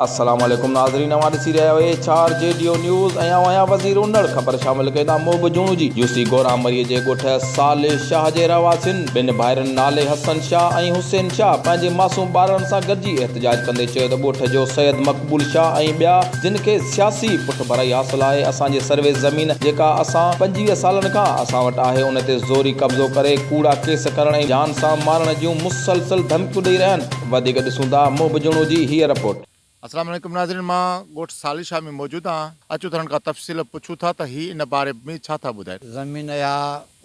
السلام عليڪم ناظرين اوهان ڏسي رهيا آهيو H R G D O news ۽ آئون آهيان وزير انڙ خبر شامل ڪيون ٿا موب جوڻو جي يوسي گوران مري جي ڳوٺ صالح شاهه جي رهواسين ٻن ڀائرن نالي حسن شاهه ۽ حسين شاهه پنهنجي معصوم ٻارڙن سان گڏجي احتجاج ڪندي چيو ته ڳوٺ جو سيد مقبول شاهه ۽ ٻيا جن کي سياسي پٺڀرائي حاصل آهي اسان جي سروي زمين جيڪا اسان 25 سالن کان اسان وٽ آهي ان تي زوري قبضو ڪري ڪوڙا ڪيس ڪرڻ ۽ جان سان مارڻ جون مسلسل ڌمڪيون ڏئي رهيا آهن. وڌيڪ ڏسون ٿا محب جوڻو جي هيء رپورٽ. السلام عليڪم ناظرين مان ڳوٺ صالح شاھ ۾ موجود آهان اچو ته هنن کان تفصيل پڇون ٿا ته هي ان باري ۾ ڇا ٿا ٻڌائين. زمين اها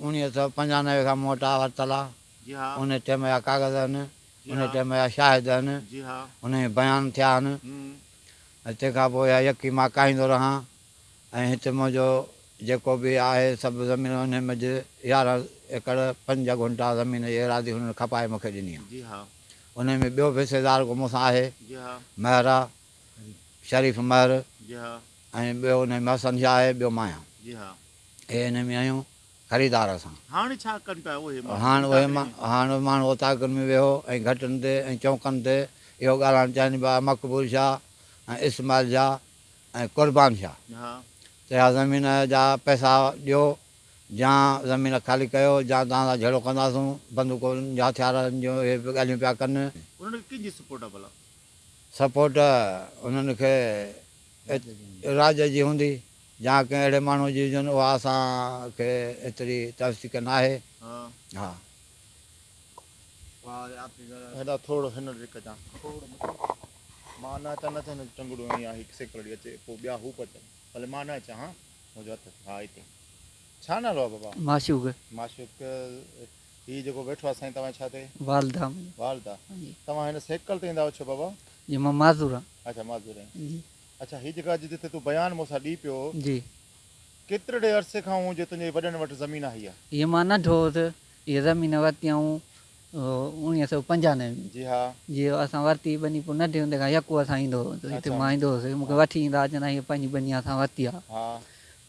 اوڻيهه سئو پنجانوي کان مون وٽ آ ورتل آ ان ٽيم جا ڪاغذ آهن ان ٽيم جا شاهد آهن ان ۾ بيان ٿيا آهن ۽ تنهن کان پوء اها يڪي مان ڪاهيندو رهان ۽ هت منهنجو جيڪو به آهي سڀ زمين انهي منجهه 11 ايڪڙ پنج گهنٽا زمين جي ايراضي هنن کپائي مون کي ڏني آهي. انهي ۾ ٻيو به حصيدار ڪو مون سان آهي، مهر آ، شريف مهر ۽ ٻيو انهي ۾ حسن شاهه آهي، ٻيو مان آهيان. اهي انهي ۾ آهيون خريدار اسان. هاڻ ڇا ڪن پيا اهي ماڻهو؟ هاڻ اهي هاڻ اهي ماڻهو اوطاقن ۾ ويهو ۽ گهٽن تي ۽ چونڪن تي اهو ڳالهائڻ چاهين پيا مقبول شاهه ۽ اسماعيل شاهه ۽ قربان شاهه ته اها زمين جا پئسا ڏيو جا زمين خالي ڪيو جا توهان سان جهيڙو ڪنداسون، بندوقن جا هٿيارن جون اهي به ڳالهيون پيا ڪن. انهن کي ڪنهن جي سپورٽ آ ڀلا؟ سپورٽ انهن کي راڄ جي هوندي جا ڪنهن اهڙي ماڻهو جي هجن اها اسان کي ايتري تصديق ناهي. ها. هيڏا ٿورڙو هن ڏي ڪجان. ٿورڙو مٿي. مان نه اچان نه اچان هن جو ٽنگڙو ائين آهي هڪ سيڪڙ اچي پوء ٻيا هو به اچن ڀلي مان نه اچان ها منهنجو هٿ ها هتي ڇا نالو آهي بابا؟ معشوق. معشوق هي جيڪو ويٺو آهي سائين توهان جي ڇا ٿئي؟ والده منهنجي. والده توهان هن سيڪل تي ايندا آهيو ڇو بابا؟ جي مان معذور آهيان. اڇا معذور آهين. جي. اڇا هي جيڪا اڄ جتي تون بيان مون سان ڏي پيو. جي. ڪيترڙي عرصي کان هو جو تنهنجي وڏن وٽ زمين آهي اها؟ هي مان ننڍو هوس هيء زمين ورتيائون 1995 ۾. جي ها. جي اسان ورتي ٻني پوء ننڍي هوندي کان يڪو اسان ايندو هوس هتي مان ايندو هوس مون کي وٺي ايندا چوندا هيء پنهنجي ٻني اسان ورتي آ. ها.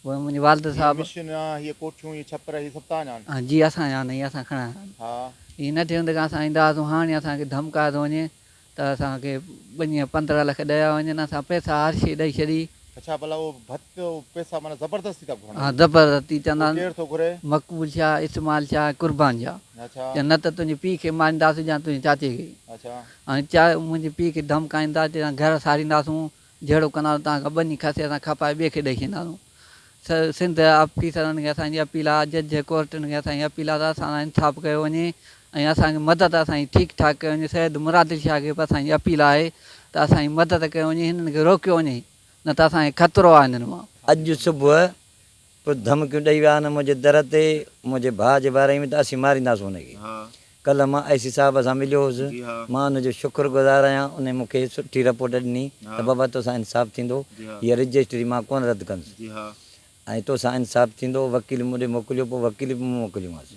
پوء منهنجي والد هيء صاحب. مشين آ، هيء ڪوٺيون، هيء ڇپر، هي سڀ توهان جا آهن؟ ها جي اسان جا آهن هي اسان کڻايا آهن. ها. هي ننڍي هوندي کان اسان ايندا هئاسون هاڻي اسان کي ڌمڪايو ٿو وڃي ته اسان کي ٻنيء جا 15 لک ڏيا وڃن، اسان پئسا هر شيء ڏئي ڇڏي. اڇا ڀلا اهو ڀت اهو پئسا معنيٰ زبردستي ٿا گهرن؟ ها زبردستي چوندا اهو ڪير ٿو گهري؟ مقبول شاهه، اسماعيل شاهه ۽ قربان شاهه. اڇا. چون نه ته تنهنجي پيء کي مارينداسون يا تنهنجي چاچي کي. اڇا. ۽ چا منهنجي پيء کي ڌمڪائيندا چون گهر ساڙينداسون، جهيڙو ڪنداسون توهان کان ٻني کسي اسان کپائي ٻئي کي ڏئي ڇڏينداسون. سنڌ آفيسرن کي اسان جي اپيل آ، جج ڪورٽن کي اسان جي اپيل آ ته اسان سان انصاف ڪيو وڃي ۽ اسان کي مدد اسان جي ٺيڪ ٺاڪ ڪيو وڃي، سيد مراد علي شاهه کي به اسان جي اپيل آهي ته اسان جي مدد ڪيو وڃي هنن کي روڪيو وڃي نه ته اسان کي خطرو آ هنن مان. اڄ صبح به ڌمڪيون ڏئي ويا آهن منهنجي در تي منهنجي ڀاء جي باري ۾ ته اسين مارينداسون هن کي. ڪلهه مان اي سي صاحب سان مليو هوس، مان ان جو شڪر گذار آهيان، انهي مون کي سٺي رپورٽ ڏني ته بابا توسان انصاف ٿيندو، هيء رجسٽري مان ڪونه رد ڪندس ۽ توسان انصاف ٿيندو، وڪيل مون ڏي موڪليو، پوء وڪيل به مون موڪليومانس.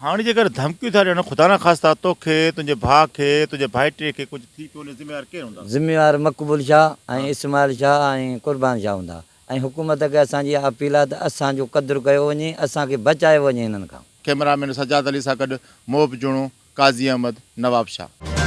هاڻي جيڪر ڌمڪيون ٿا ڏين خدا نخواسته توکي، تنهنجي ڀاء کي، تنهنجي ڀائٽي کي ڪجهه ٿي پيو ان جو ذميوار ڪير هوندا؟ ذميوار مقبول شاهه ۽ اسماعيل شاهه ۽ قربان شاهه هوندا ۽ حڪومت کي اسان جي اها اپيل آهي ته اسان جو قدر ڪيو وڃي، اسان کي بچايو وڃي هنن کان. ڪئميرا مين سجاد علي سان گڏ محب جوڻو، قاضي احمد، نوابشاهه.